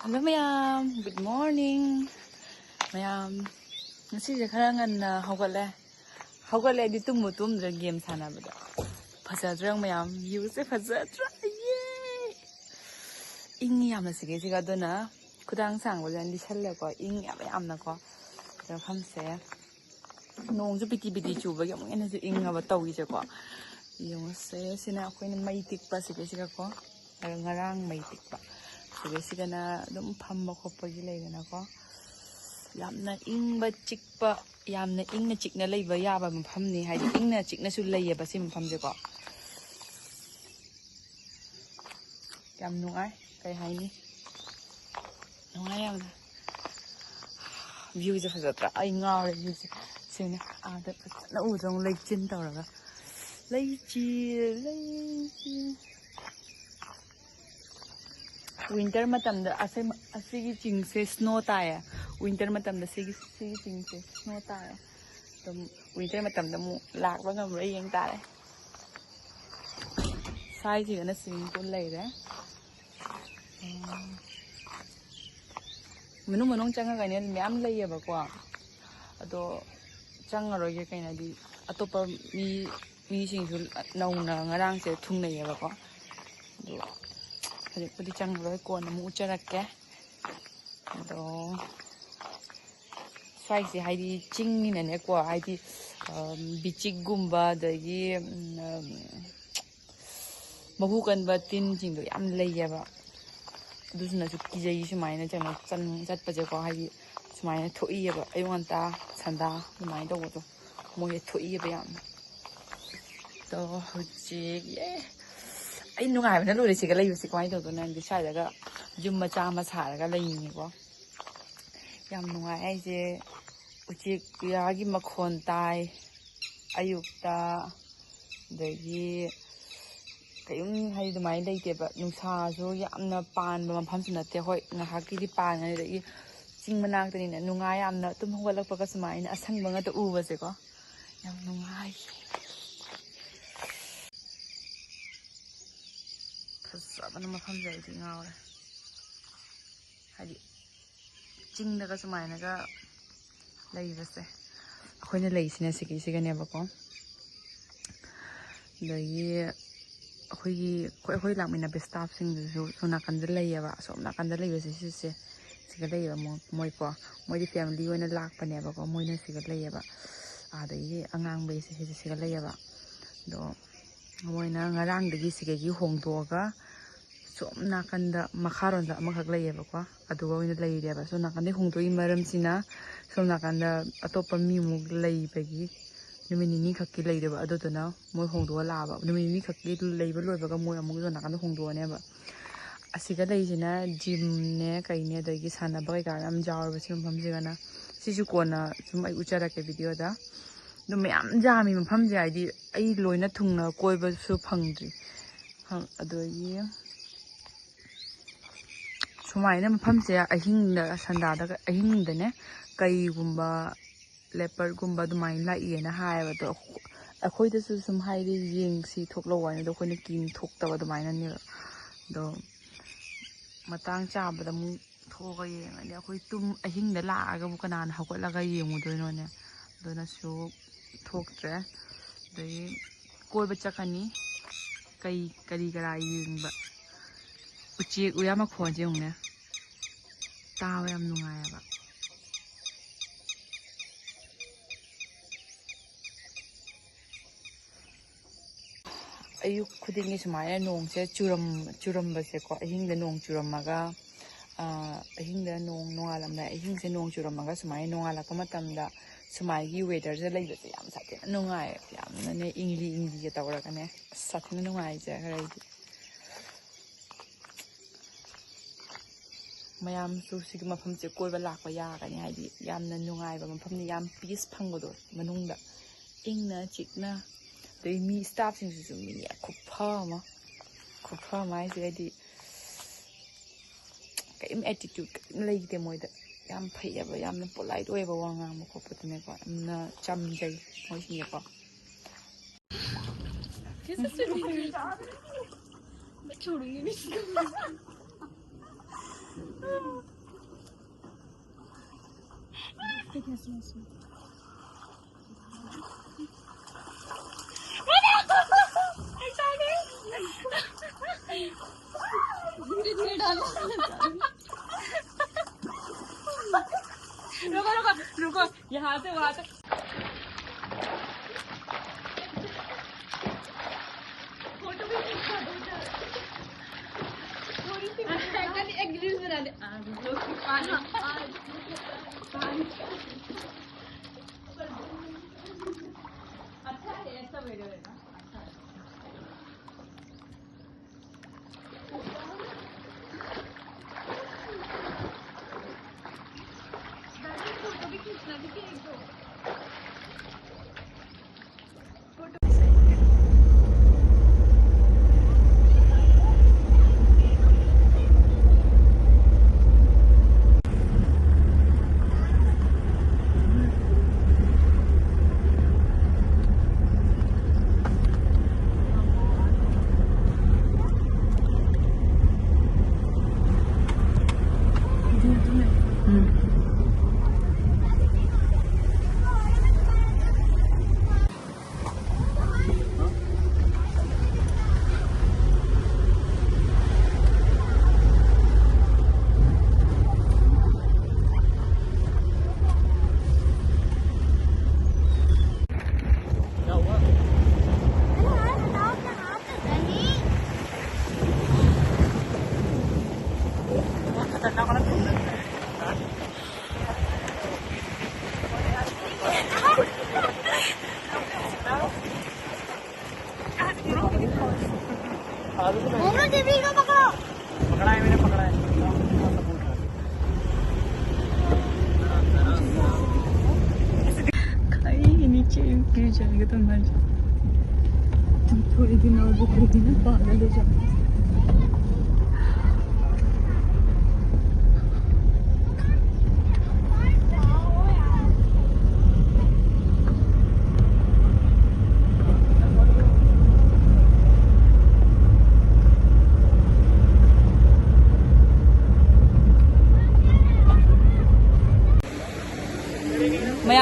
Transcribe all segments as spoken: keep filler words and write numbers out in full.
Hello ꯃꯌꯥꯝ, good morning. ꯃꯌꯥꯝ, ꯉꯁꯤꯁꯦ ꯈꯔ ꯉꯟꯅ ꯍꯧꯒꯠꯂꯦ꯫ ꯍꯧꯒꯠꯂꯦ ꯍꯥꯏꯗꯤ ꯇꯨꯝꯕꯨ ꯇꯨꯝꯗ꯭ꯔꯦ, ꯒꯦꯝ ꯁꯥꯟꯅꯕꯗ꯫ ꯐꯖꯗ꯭ꯔꯣ ꯃꯌꯥꯝ? ꯚ꯭ꯌꯨꯁꯦ ꯐꯖꯗ꯭ꯔꯥ? ꯌꯦ! ꯏꯪꯉꯤ ꯌꯥꯝꯅ ꯁꯤꯒꯤꯁꯤꯒ, ꯑꯗꯨꯅ ꯈꯨꯗꯥꯡ ꯁꯥꯡꯕꯁꯦ ꯂꯤꯁꯜꯂꯦꯀꯣ, ꯏꯪꯉꯦꯕ ꯌꯥꯝꯅꯀꯣ꯫ ꯃꯐꯝꯁꯦ ꯅꯣꯡꯁꯨ ꯄꯤꯇꯤ ꯄꯤꯇꯤ ꯆꯨꯕꯒꯤ ꯑꯃꯨꯛ ꯍꯦꯟꯅꯁꯨ ꯏꯪꯉꯕ ꯇꯧꯔꯤꯁꯦꯀꯣ꯫ ꯌꯦꯡꯉꯨꯁꯦ, ꯁꯤꯅ ꯑꯩꯈꯣꯏꯅ ꯃꯩ ꯇꯤꯛꯄ ꯁꯤꯒꯤꯁꯤꯒꯀꯣ꯫ ꯉꯔꯥꯡ ꯃꯩ ꯇꯤꯛꯄ꯫ ꯁꯤꯗꯩꯁꯤꯗꯅ ꯑꯗꯨꯝ ꯐꯝꯕ ꯈꯣꯠꯄꯒꯤ ꯂꯩꯗꯅꯀꯣ꯫ ꯌꯥꯝꯅ ꯏꯪꯕ ꯆꯤꯛꯄ, ꯌꯥꯝꯅ ꯏꯪꯅ ꯆꯤꯛꯅ ꯂꯩꯕ ꯌꯥꯕ ꯃꯐꯝꯅꯤ, ꯍꯥꯏꯗꯤ ꯏꯪꯅ ꯆꯤꯛꯅꯁꯨ ꯂꯩꯌꯦꯕ ꯁꯤ ꯃꯐꯝꯁꯦꯀꯣ꯫ ꯌꯥꯝ ꯅꯨꯡꯉꯥꯏ, ꯀꯩ ꯍꯥꯏꯅꯤ, ꯅꯨꯡꯉꯥꯏ ꯌꯥꯝꯅ꯫ ꯚ꯭ꯌꯨꯁꯦ ꯐꯖꯗ꯭ꯔꯥ? ꯑꯩ ꯉꯥꯎꯔꯦ ꯚ꯭ꯌꯨꯁꯦ꯫ ꯁꯤꯅꯦ, ꯑꯥꯗ ꯐꯖꯅ ꯎꯗ꯭ꯔꯣ? ꯂꯩꯆꯤꯟ ꯇꯧꯔꯒ, ꯂꯩꯆꯤꯜ, ꯂꯩꯆꯤꯜ꯫ ꯋꯤꯟꯇꯔ ꯃꯇꯝꯗ ꯑꯁꯦ-, ꯑꯁꯤꯒꯤ ꯆꯤꯡꯁꯦ ꯁ꯭ꯅꯣ ꯇꯥꯏꯌꯦ꯫ ꯋꯤꯟꯇꯔ ꯃꯇꯝꯗ ꯁꯤꯒꯤ, ꯁꯤꯒꯤ ꯆꯤꯡꯁꯦ ꯁ꯭ꯅꯣ ꯇꯥꯏꯌꯦ꯫ ꯑꯗꯨꯝ ꯋꯤꯟꯇꯔ ꯃꯇꯝꯗ ꯑꯃꯨꯛ ꯂꯥꯛꯄ ꯉꯝꯕ꯭ꯔꯥ ꯌꯦꯡ ꯇꯥꯔꯦ꯫ ꯁ꯭ꯋꯥꯏꯁꯤꯗꯅ ꯁ꯭ꯋꯤꯃꯤꯡ ꯄꯨꯜ ꯂꯩꯔꯦ꯫ ꯎꯝ꯫ ꯃꯅꯨꯡ ꯃꯅꯨꯡ ꯆꯪꯉꯒꯅꯦ ꯃꯌꯥꯝ ꯂꯩꯌꯦꯕꯀꯣ꯫ ꯑꯗꯣ ꯆꯪꯉꯔꯣꯏꯒꯦ, ꯀꯩꯅꯣꯗꯤ ꯑꯇꯣꯞꯄ ꯃꯤ, ꯃꯤꯁꯤꯡꯁꯨ ꯅꯧꯅ ꯉꯔꯥꯡꯁꯦ ꯊꯨꯡꯅꯩꯌꯦꯕꯀꯣ꯫ ꯑꯗꯣ ꯍꯧꯖꯤꯛꯄꯨꯗꯤ ꯆꯪꯉꯔꯣꯏ, ꯀꯣꯟꯅ ꯑꯃꯨꯛ ꯎꯠꯆꯔꯛꯀꯦ꯫ ꯑꯗꯣ ꯁ꯭ꯋꯥꯏꯁꯦ ꯍꯥꯏꯗꯤ ꯆꯤꯡꯅꯤꯅꯅꯦꯀꯣ, ꯍꯥꯏꯗꯤ, ꯑꯝ, ꯕꯤꯆꯤꯛꯒꯨꯝꯕ, ꯑꯗꯒꯤ, ꯎꯝ, ꯃꯍꯨ ꯀꯟꯕ ꯇꯤꯟꯁꯤꯡꯗꯣ ꯌꯥꯝ ꯂꯩꯌꯦꯕ꯫ ꯑꯗꯨꯗꯨꯅꯁꯨ ꯀꯤꯖꯩ ꯁꯨꯃꯥꯏꯅ ꯀꯩꯅꯣ ꯆꯪ-, ꯆꯠꯄꯁꯦꯀꯣ, ꯍꯥꯏꯗꯤ ꯁꯨꯃꯥꯏꯅ ꯊꯣꯛꯏꯑꯕ ꯑꯌꯨꯛ ꯉꯟꯇꯥ ꯁꯟꯗꯥ ꯑꯗꯨꯃꯥꯏꯅ ꯇꯧꯕꯗꯣ, ꯃꯣꯏꯁꯦ ꯊꯣꯛꯏꯑꯕ ꯌꯥꯝꯅ꯫ ꯑꯗꯣ ꯍꯧꯖꯤꯛ, ꯑꯦ, ꯑꯩ ꯅꯨꯡꯉꯥꯏꯕꯅ ꯂꯣꯏꯔꯦ ꯁꯤꯒ ꯂꯩꯕꯁꯦ꯫ ꯀꯃꯥꯏꯅ ꯇꯧꯗꯣꯏꯅꯣ ꯈꯪꯗꯦ, ꯁ꯭ꯋꯥꯏꯗꯒ ꯌꯨꯝ ꯃꯆꯥ ꯑꯃ ꯁꯥꯔꯒ ꯂꯩꯅꯤꯡꯉꯤꯀꯣ꯫ ꯌꯥꯝ ꯅꯨꯡꯉꯥꯏ ꯍꯥꯏꯁꯦ, ꯎꯆꯦꯛ ꯎꯌꯥꯒꯤ ꯃꯈꯣꯟ ꯇꯥꯏ ꯑꯌꯨꯛꯇ, ꯑꯗꯒꯤ ꯀꯔꯤꯝ ꯍꯥꯏꯗꯤ ꯑꯗꯨꯃꯥꯏꯅ ꯂꯩꯇꯦꯕ꯫ ꯅꯨꯡꯁꯥꯁꯨ ꯌꯥꯝꯅ ꯄꯥꯟꯕ ꯃꯐꯝꯁꯨ ꯅꯠꯇꯦ꯫ ꯍꯣꯏ, ꯉꯥꯏꯍꯥꯛꯀꯤꯗꯤ ꯄꯥꯟꯒꯅꯤ, ꯑꯗꯒꯤ ꯆꯤꯡ ꯃꯅꯥꯛꯇꯅꯤꯅ ꯅꯨꯡꯉꯥꯏ ꯌꯥꯝꯅ꯫ ꯇꯨꯝ ꯍꯧꯒꯠꯂꯛꯄꯒ ꯁꯨꯃꯥꯏꯅ ꯑꯁꯪꯕ ꯉꯥꯛꯇ ꯎꯕꯁꯦꯀꯣ, ꯌꯥꯝ ꯅꯨꯡꯉꯥꯏ꯫ ꯐꯖꯕꯅ ꯃꯐꯝꯁꯦ ꯑꯩꯗꯤ ꯉꯥꯎꯔꯦ꯫ ꯆꯤꯡꯗꯒ ꯁꯨꯃꯥꯏꯅꯒ ꯂꯩꯕꯁꯦ꯫ ꯑꯩꯈꯣꯏꯅ ꯂꯩꯁꯤꯅ ꯁꯤꯒꯤꯁꯤꯒꯅꯦꯕꯀꯣ꯫ ꯑꯗꯒꯤ ꯑꯩꯈꯣꯏꯒꯤ, ꯑꯩꯈꯣꯏ, ꯑꯩꯈꯣꯏ ꯂꯥꯛꯃꯤꯟꯅꯕ staffꯁꯤꯡꯗꯨꯁꯨ ꯁꯣꯝ ꯅꯥꯀꯟꯗ ꯂꯩꯌꯦꯕ, ꯑꯁꯣꯝ ꯅꯥꯀꯟꯗ ꯂꯩꯕꯁꯦ ꯁꯤꯁꯦ, ꯁꯤꯒ ꯂꯩꯌꯦꯕ꯫ ꯃꯣꯏ, ꯃꯣꯏꯀꯣ, ꯃꯣꯏꯗꯤ family ꯑꯣꯏꯅ ꯂꯥꯛꯄꯅꯦꯕꯀꯣ, ꯃꯣꯏꯅ ꯁꯤꯒ ꯂꯩꯌꯦꯕ꯫ ꯑꯗꯒꯤ ꯑꯉꯥꯡꯕꯩꯁꯦ ꯁꯤꯁꯦ ꯁꯤꯒ ꯂꯩꯌꯦꯕ꯫ ꯑꯗꯣ ꯃꯣꯏꯅ ꯉꯔꯥꯡꯗꯒꯤ ꯁꯤꯗꯒꯤ ꯍꯣꯡꯗꯣꯛꯑꯒ ꯁꯣꯝ ꯅꯥꯀꯟꯗ ꯃꯈꯥꯔꯣꯝꯗ ꯑꯃꯈꯛ ꯂꯩꯌꯦꯕꯀꯣ, ꯑꯗꯨꯒ ꯑꯣꯏꯅ ꯂꯩꯔꯦꯕ꯫ ꯁꯣꯝ ꯅꯥꯀꯟꯗꯩ ꯍꯣꯡꯗꯣꯛꯏ ꯃꯔꯝꯁꯤꯅ ꯁꯣꯝ ꯅꯥꯀꯟꯗ ꯑꯇꯣꯞꯄ ꯃꯤꯃꯨꯛ ꯂꯩꯕꯒꯤ ꯅꯨꯃꯤꯠ ꯅꯤꯅꯤ ꯈꯛꯀꯤ ꯂꯩꯗꯣꯏꯕ꯫ ꯑꯗꯨꯗꯨꯅ ꯃꯣꯏ ꯍꯣꯡꯗꯣꯛꯑ ꯂꯥꯛꯑꯕ꯫ ꯅꯨꯃꯤꯠ ꯅꯤꯅꯤ ꯈꯛꯀꯤ ꯂꯩꯕ ꯂꯣꯏꯕꯒ ꯃꯣꯏ ꯑꯃꯨꯛ ꯁꯣꯝ ꯅꯥꯀꯟꯗ ꯍꯣꯡꯗꯣꯛꯑꯅꯦꯕ꯫ ꯑꯁꯤꯒ ꯂꯩꯁꯤꯅ gymꯅꯦ ꯀꯩꯅꯦ, ꯑꯗꯒꯤ ꯁꯥꯟꯅꯕ ꯀꯩꯀꯥ ꯌꯥꯝ ꯌꯥꯎꯔꯕ ꯁꯤ ꯃꯐꯝꯁꯤꯒꯅ꯫ ꯁꯤꯁꯨ ꯀꯣꯟꯅ ꯁꯨꯝ ꯑꯩ ꯎꯠꯆꯔꯛꯀꯦ videoꯗ꯫ ꯑꯗꯨ ꯃꯌꯥꯝ ꯌꯥꯝꯃꯤ ꯃꯐꯝꯁꯦ, ꯍꯥꯏꯗꯤ ꯑꯩ ꯂꯣꯏꯅ ꯊꯨꯡꯅ ꯀꯣꯏꯕꯁꯨ ꯐꯪꯗ꯭ꯔꯤ꯫ ꯍ-, ꯑꯗꯒꯤ ꯁꯨꯃꯥꯏꯅ ꯃꯐꯝꯁꯦ ꯑꯍꯤꯡꯗ, ꯁꯟꯗꯥꯗꯒ, ꯑꯍꯤꯡꯗꯅꯦ ꯀꯩꯒꯨꯝꯕ leopardꯒꯨꯝꯕ ꯑꯗꯨꯃꯥꯏꯅ ꯂꯥꯛꯏꯅ ꯍꯥꯏꯌꯦꯕ꯫ ꯑꯗꯣ ꯑꯩꯈꯣꯏꯗꯁꯨ ꯁꯨꯝ ꯍꯥꯏꯗꯤ ꯌꯦꯡꯁꯤ ꯊꯣꯛꯂꯛꯑꯣ ꯍꯥꯏꯅ, ꯑꯗꯣ ꯑꯩꯈꯣꯏꯅ ꯀꯤꯅ ꯊꯣꯛꯇꯕ ꯑꯗꯨꯃꯥꯏꯅꯅꯦꯕ꯫ ꯑꯗꯣ ꯃꯇꯥꯡ ꯆꯥꯕꯗ ꯑꯃꯨꯛ ꯊꯣꯛꯑꯒ ꯌꯦꯡꯉꯅꯤ꯫ ꯑꯩꯈꯣꯏ ꯇꯨꯝ-, ꯑꯍꯤꯡꯗ ꯂꯥꯛꯑꯒꯕꯨ ꯀꯅꯥꯅ ꯍꯧꯒꯠꯂꯒ ꯌꯦꯡꯉꯨꯗꯣꯏꯅꯣꯅꯦ? ꯑꯗꯨꯅꯁꯨ ꯊꯣꯛꯇ꯭ꯔꯦ꯫ ꯑꯗꯒꯤ ꯀꯣꯏꯕ ꯆꯠꯀꯅꯤ꯫ ꯀꯩ, ꯀꯔꯤ ꯀꯔꯥ ꯌꯦꯡꯕ꯫ ꯎꯆꯦꯛ ꯎꯌꯥ ꯃꯈꯣꯟꯁꯦ ꯌꯦꯡꯉꯨꯅꯦ꯫ ꯇꯥꯕ ꯌꯥꯝ ꯅꯨꯡꯉꯥꯏꯌꯦꯕ꯫ ꯑꯌꯨꯛ ꯈꯨꯗꯤꯡꯒꯤ ꯁꯨꯃꯥꯏꯅ ꯅꯣꯡꯁꯦ ꯆꯨꯔꯝ-, ꯆꯨꯔꯝꯕꯁꯦꯀꯣ, ꯑꯍꯤꯡꯗ ꯅꯣꯡ ꯆꯨꯔꯝꯃꯒ, ꯑ, ꯑꯍꯤꯡꯗ ꯅꯣꯡ, ꯅꯣꯡꯉꯥꯜꯂꯝꯗꯥꯏ ꯑꯍꯤꯡꯁꯦ ꯅꯣꯡ ꯆꯨꯔꯝꯃꯒ ꯁꯨꯃꯥꯏꯅ ꯅꯣꯡꯉꯥꯜꯂꯛꯄ ꯃꯇꯝꯗ ꯁꯨꯃꯥꯏꯒꯤ weatherꯁꯦ ꯂꯩꯕꯁꯦ ꯌꯥꯝ ꯁꯥꯊꯤꯅ ꯅꯨꯡꯉꯥꯏ꯫ ꯌꯥꯝꯅꯅꯦ ꯏꯪꯂꯤ ꯏꯪꯂꯤꯒ ꯇꯧꯔꯒꯅꯦ꯫ ꯑꯁ, ꯁꯥꯊꯤꯅ ꯅꯨꯡꯉꯥꯏꯖꯈ꯭ꯔꯦ ꯑꯩꯗꯤ꯫ ꯃꯌꯥꯝꯁꯨ ꯁꯤꯒꯤ ꯃꯐꯝꯁꯦ ꯀꯣꯏꯕ ꯂꯥꯛꯄ ꯌꯥꯒꯅꯤ, ꯍꯥꯏꯗꯤ ꯌꯥꯝꯅ ꯅꯨꯡꯉꯥꯏꯕ ꯃꯐꯝꯅꯤ, ꯌꯥꯝ peace ꯐꯪꯕꯗꯣ ꯃꯅꯨꯡꯗ, ꯏꯪꯅ ꯆꯤꯛꯅ꯫ ꯑꯗꯩ ꯃꯤ staffꯁꯤꯡꯁꯤꯁꯨ ꯃꯤ ꯈꯨꯐ ꯑꯃ, ꯈꯨꯐ ꯑꯃ ꯍꯥꯏꯁꯦ ꯍꯥꯏꯗꯤ ꯀꯔꯤꯝ attitude ꯀꯔꯤꯝ ꯂꯩꯇꯦ ꯃꯣꯏꯗ꯫ ꯌꯥꯝ ꯐꯩꯌꯦꯕ, ꯌꯥꯝꯅ polite ꯑꯣꯏꯌꯦꯕ ꯋꯥ ꯉꯥꯡꯕ ꯈꯣꯠꯄꯗꯅꯦꯀꯣ, ꯌꯥꯝꯅ ꯆꯝꯖꯩ ꯃꯣꯏꯁꯤꯡꯁꯦꯀꯣ꯫ This is ridiculous. मैं छोड़ूंगी नहीं इसको। रुको, रुको, रुको, यहाँ से वहां तक। फोटो भी खींचना दो चार। थोड़ी सी खाली एक रील बना दे। आज लोग पानी, आज पानी। अच्छा है, ऐसा वीडियो है ना, अच्छा है। फोटो भी खींचना, ठीक है, एक दो। मोमो टीवी को पकड़ो। पकड़ा है, मैंने पकड़ा है। खाई नीचे गिर जाएगा तो मर जाओ। तुम थोड़े दिन और रुकोगी ना, पागल हो जाओ।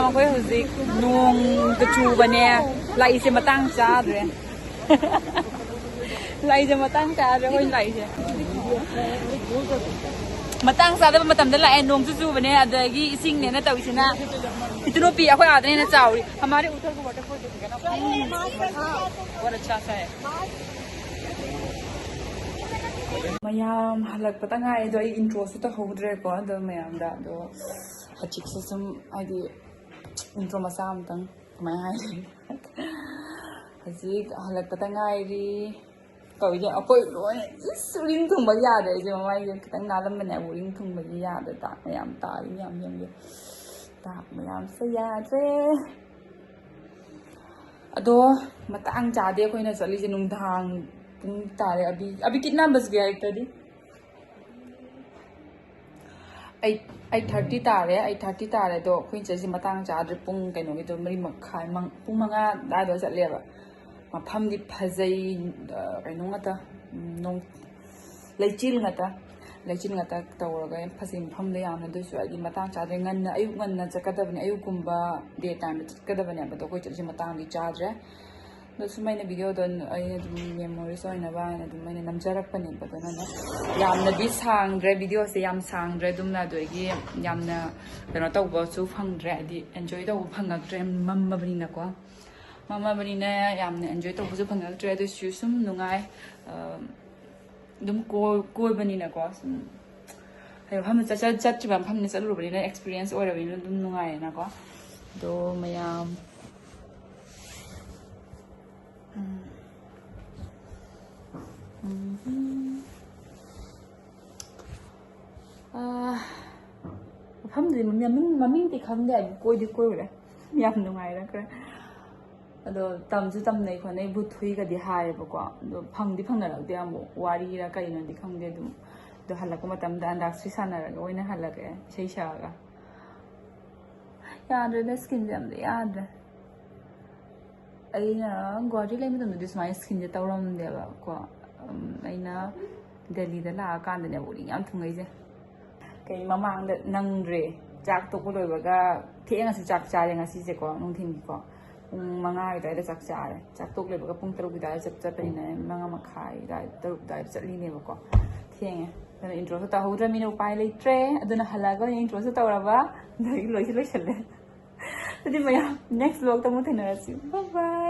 ꯑꯩꯈꯣꯏ ꯍꯧꯖꯤꯛ ꯅꯣꯡꯒ ꯆꯨꯕꯅꯦ, ꯂꯥꯛꯏꯁꯦ ꯃꯇꯥꯡ ꯆꯥꯗ꯭ꯔꯦ꯫ ꯂꯥꯛꯏꯁꯦ ꯃꯇꯥꯡ ꯆꯥꯗ꯭ꯔꯦ ꯑꯩꯈꯣꯏ ꯂꯥꯛꯏꯁꯦ꯫ ꯃꯇꯥꯡ ꯆꯥꯗꯕ ꯃꯇꯝꯗ ꯂꯥꯛꯑꯦ, ꯅꯣꯡꯁꯨ ꯆꯨꯕꯅꯦ, ꯑꯗꯒꯤ ꯏꯁꯤꯡꯅꯦꯅ ꯇꯧꯔꯤꯁꯤꯅ꯫ ꯏꯇꯨ ꯅꯨꯄꯤ ꯑꯩꯈꯣꯏ ꯑꯥꯗꯅ ꯍꯦꯟꯅ ꯆꯥꯎꯔꯤ꯫ हमारे उधर को waterfall देखिएगा ना। बहुत अच्छा सा है। ꯃꯌꯥꯝ ꯍꯜꯂꯛꯄꯗ ꯉꯥꯏꯔꯤ, ꯑꯗꯣ ꯑꯩ introꯁꯨ ꯇꯧꯍꯧꯗ꯭ꯔꯦꯀꯣ꯫ ꯑꯗꯣ ꯃꯌꯥꯝꯗ ꯑꯗꯣ ꯍꯧꯖꯤꯛꯁꯦ ꯁꯨꯝ ꯍꯥꯏꯗꯤ intro ꯃꯆꯥ ꯑꯃꯇꯪ ꯀꯃꯥꯏꯅ ꯍꯥꯏꯗꯣꯏꯅꯣ? ꯍꯧꯖꯤꯛ ꯍꯜꯂꯛꯄꯗ ꯉꯥꯏꯔꯤ꯫ ꯇꯧꯔꯤꯁꯦ ꯑꯩꯈꯣꯏ ꯂꯣꯏꯅ ꯏꯁ ꯎꯔꯤꯡ ꯊꯨꯡꯕ ꯌꯥꯗ꯭ꯔꯦ꯫ ꯑꯩꯁꯦ ꯃꯃꯥꯏꯁꯦ ꯈꯤꯇꯪ ꯅꯥꯜꯂꯝꯕꯅꯦ, ꯎꯔꯤꯡ ꯊꯨꯡꯕꯒꯤ ꯌꯥꯗ꯭ꯔꯦ꯫ ꯗꯥꯛ ꯃꯌꯥꯝ ꯇꯥꯔꯤ ꯃꯌꯥꯝ ꯌꯦꯡꯒꯦ꯫ ꯗꯥꯛ ꯃꯌꯥꯝꯁꯦ ꯌꯥꯗ꯭ꯔꯦ꯫ ꯑꯗꯣ ꯃꯇꯥꯡ ꯆꯥꯗꯦ ꯑꯩꯈꯣꯏꯅ ꯆꯠꯂꯤꯁꯦ, ꯅꯨꯡꯗꯥꯡ ꯄꯨꯡ ꯇꯥꯔꯦ꯫ ꯑꯕꯤ ꯑꯕꯤ ꯀꯤꯠꯅꯥ ꯕꯖ ꯒꯌꯥ ꯏꯇꯗꯤ ꯑꯩꯠ ꯑꯩꯠ ꯊꯥꯔꯇꯤ ꯇꯥꯔꯦ꯫ ꯑꯩꯠ ꯊꯥꯔꯇꯤ ꯇꯥꯔꯦ꯫ ꯑꯗꯣ ꯑꯩꯈꯣꯏꯅ ꯆꯠꯂꯤꯁꯦ ꯃꯇꯥꯡ ꯆꯥꯗ꯭ꯔꯦ꯫ ꯄꯨꯡ ꯀꯩꯅꯣꯒꯤꯗꯣ ꯃꯔꯤ ꯃꯈꯥꯏ ꯃꯪ- ꯄꯨꯡ ꯃꯉꯥ ꯑꯗꯨꯋꯥꯏꯗ ꯆꯠꯂꯦꯕ꯫ ꯃꯐꯝꯗꯤ ꯐꯖꯩ꯫ ꯑ, ꯀꯩꯅꯣ ꯉꯥꯛꯇ, ꯎꯝ, ꯅꯣꯡ ꯂꯩꯆꯤꯜ ꯉꯥꯛꯇ꯫ ꯂꯩꯆꯤꯜ ꯉꯥꯛꯇ ꯇꯧꯔꯒ ꯌꯥꯝ ꯐꯖꯩ ꯃꯐꯝꯗꯣ ꯌꯥꯝꯅ꯫ ꯑꯗꯨꯁꯨ ꯍꯥꯏꯗꯤ ꯃꯇꯥꯡ ꯆꯥꯗ꯭ꯔꯦ꯫ ꯉꯟꯅ ꯑꯌꯨꯛ ꯉꯟꯅ ꯆꯠꯀꯗꯕꯅꯦ, ꯑꯌꯨꯛꯀꯨꯝꯕ ꯗꯦ ꯇꯥꯏꯝꯗ ꯆꯠꯀꯗꯕꯅꯦꯕ꯫ ꯑꯗꯣ ꯑꯩꯈꯣꯏ ꯆꯠꯂꯤꯁꯦ ꯃꯇꯥꯡꯗꯤ ꯆꯥꯗ꯭ꯔꯦ꯫ ꯑꯗꯣ ꯁꯨꯝ ꯑꯩꯅ ꯚꯤꯗꯤꯑꯣꯗꯣ ꯑꯩꯅ ꯑꯗꯨꯝ ꯃꯦꯃꯣꯔꯤꯁ ꯑꯣꯏꯅꯕ ꯍꯥꯏꯅ ꯑꯗꯨꯝ ꯑꯩꯅ ꯅꯝꯖꯔꯛꯄꯅꯦꯕ꯫ ꯑꯗꯣ ꯅꯪꯅ ꯌꯥꯝꯅꯗꯤ ꯁꯥꯡꯗ꯭ꯔꯦ, ꯚꯤꯗꯤꯑꯣꯁꯦ ꯌꯥꯝ ꯁꯥꯡꯗ꯭ꯔꯦ꯫ ꯑꯗꯨꯝꯅ ꯑꯗꯨꯗꯒꯤ ꯌꯥꯝꯅ ꯀꯩꯅꯣ ꯇꯧꯕꯁꯨ ꯐꯪꯗ꯭ꯔꯦ, ꯍꯥꯏꯗꯤ ꯑꯦꯟꯖꯣꯏ ꯇꯧꯕ ꯐꯪꯉꯛꯇ꯭ꯔꯦ, ꯃꯝꯃꯕꯅꯤꯅꯀꯣ꯫ ꯃꯝꯃꯕꯅꯤꯅ ꯌꯥꯝꯅ ꯑꯦꯟꯖꯣꯏ ꯇꯧꯕꯁꯨ ꯐꯪꯉꯛꯇ꯭ꯔꯦ꯫ ꯑꯗꯨꯁꯨ ꯁꯨꯝ ꯅꯨꯡꯉꯥꯏ꯫ ꯑ, ꯑꯗꯨꯝ ꯀꯣꯏ- ꯀꯣꯏꯕꯅꯤꯅꯀꯣ, ꯁꯨꯝ ꯍꯥꯏꯗꯤ ꯃꯐꯝꯗ ꯆꯠ- ꯆꯠ- ꯆꯠꯇ꯭ꯔꯤꯕ ꯃꯐꯝꯗ ꯆꯠꯂꯨꯔꯕꯅꯤꯅ, ꯑꯦꯛꯁꯄꯤꯔꯤꯌꯦꯟꯁ ꯑꯣꯏꯔꯕꯅꯤꯅ ꯑꯗꯨꯝ ꯅꯨꯡꯉꯥꯏꯌꯦꯅꯀꯣ꯫ ꯑꯗꯣ ꯃꯌꯥꯝ, ꯎꯝ, ꯎꯝ, ꯑꯥ, ꯃꯐꯝꯗꯨꯗꯤ ꯃꯃꯤꯡ- ꯃꯃꯤꯡꯗꯤ ꯈꯪꯗꯦ, ꯑꯗꯨ ꯀꯣꯏꯗꯤ ꯀꯣꯏꯔꯨꯔꯦ꯫ ꯌꯥꯝ ꯅꯨꯡꯉꯥꯏꯔꯛꯈ꯭ꯔꯦ꯫ ꯑꯗꯣ ꯇꯝꯁꯨ ꯇꯝꯅꯩ ꯈꯣꯠꯅꯩ, ꯚꯨꯠ ꯍꯨꯏꯒꯗꯤ ꯍꯥꯏꯌꯦꯕꯀꯣ꯫ ꯑꯗꯣ ꯐꯪꯗꯤ ꯐꯪꯅꯔꯛꯇꯦ ꯑꯃꯨꯛ, ꯋꯥꯔꯤꯔ ꯀꯩꯅꯣꯗꯤ ꯈꯪꯗꯦ꯫ ꯑꯗꯨꯝ ꯑꯗꯣ ꯍꯜꯂꯛꯄ ꯃꯇꯝꯗ ꯑꯟꯗꯥꯛꯁꯤ ꯁꯥꯟꯅꯔꯒ ꯑꯣꯏꯅ ꯍꯜꯂꯛꯑꯦ, ꯏꯁꯩ ꯁꯛꯑꯒ꯫ ꯌꯥꯗ꯭ꯔꯦꯗ, ꯁ꯭ꯀꯤꯟꯁꯦ ꯑꯝꯇ ꯌꯥꯗ꯭ꯔꯦ꯫ ꯑꯩꯅ ꯒꯨꯋꯥꯍꯥꯇꯤ ꯂꯩ ꯃꯇꯝꯗꯗꯤ ꯁꯨꯃꯥꯏꯅ ꯁ꯭ꯀꯤꯟꯁꯦ ꯇꯧꯔꯝꯗꯦꯕ ꯀꯣ꯫ ꯎꯝ, ꯑꯩꯅ ꯗꯦꯜꯂꯤꯗ ꯂꯥꯛꯑꯀꯥꯟꯗꯅꯦ ꯎꯔꯤꯡ ꯌꯥꯝ ꯊꯨꯡꯉꯛꯏꯁꯦ꯫ ꯀꯩ ꯃꯃꯥꯡꯗ ꯅꯪꯗ꯭ꯔꯦ, ꯆꯥꯛ ꯇꯣꯛꯄ ꯂꯣꯏꯕꯒ ꯊꯦꯡꯉꯁꯨ ꯆꯥꯛ ꯆꯥꯔꯦ ꯉꯁꯤꯁꯦꯀꯣ, ꯅꯨꯡꯊꯤꯟꯒꯤꯀꯣ꯫ ꯄꯨꯡ ꯃꯉꯥꯒꯤ ꯑꯗꯨꯋꯥꯏꯗ ꯆꯥꯛ ꯆꯥꯔꯦ꯫ ꯆꯥꯛ ꯇꯣꯛ ꯂꯣꯏꯕꯒ ꯄꯨꯡ ꯇꯔꯨꯛꯀꯤ ꯑꯗꯨꯋꯥꯏꯗ ꯆꯠ-, ꯆꯠꯄꯅꯤꯅ ꯃꯉꯥ ꯃꯈꯥꯏ ꯑꯗꯨꯋꯥꯏ, ꯇꯔꯨꯛ ꯑꯗꯨꯋꯥꯏꯗ ꯆꯠꯂꯤꯅꯦꯕꯀꯣ꯫ ꯊꯦꯡꯉꯦ꯫ ꯑꯗꯨꯅ introꯁꯨ ꯇꯧꯍꯧꯗ꯭ꯔꯃꯤꯅ ꯎꯄꯥꯏ ꯂꯩꯇ꯭ꯔꯦ꯫ ꯑꯗꯨꯅ ꯍꯜꯂꯛꯑꯒ ꯑꯣꯏꯅ introꯁꯨ ꯇꯧꯔꯕ꯫ ꯑꯗꯒꯤ ꯂꯣꯏꯁꯨ ꯂꯣꯏꯁꯜꯂꯦ꯫ ꯑꯗꯨꯗꯤ ꯃꯌꯥꯝ next vlogꯇ ꯑꯃꯨꯛ ꯊꯦꯡꯅꯔꯁꯤ꯫ Bye bye꯫